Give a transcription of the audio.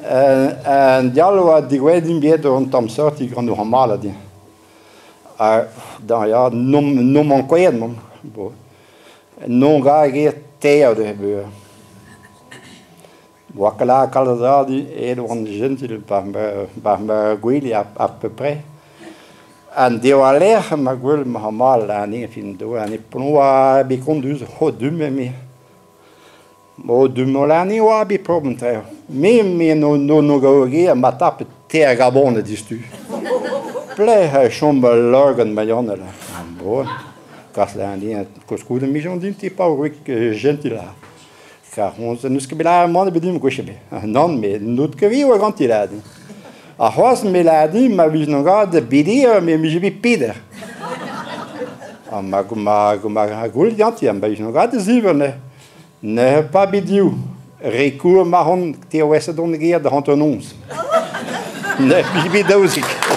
An diaoul a oa degouezhet din bet un tamm seurt gant o c'hamalad din. Ha da ya n'omp ankouaet mamm. Bon. N'on ga ket teir dezhe bezañ. Oa ket lâret kalz a dra din, aet oan jentil 'ba ma gwele à peu près. An dev war-lerc'h ma gwel ma c'hamalad anezhañ fin doa anezhañ penaos oa bet kont deus ho du-mañ me. O du-mañ lâr-ni oa bet propr an traoù. Me me n'o gavo ket ma tapet teir gaboned diouzhtu. Pelec'h e chom al lorgant ma-unan Bon, kas lâr-ni koulskoude 'michañs din te paour jentil Kar hoñzh n'eus ket bet lâret mann ebet din gwech ebet. Nann, met n'out ket vi oa ganti lâret din. Ha c'hoazh me lâret din ma vije gant da bediñ me 'mije bet peder. Ha ma ma ma goull ganti ma vije gant da zevel neuze. Neuze pa bet div. Rekour ma hon te a ouese dont gêr da hanternoz. Neuze 'mije bet 12.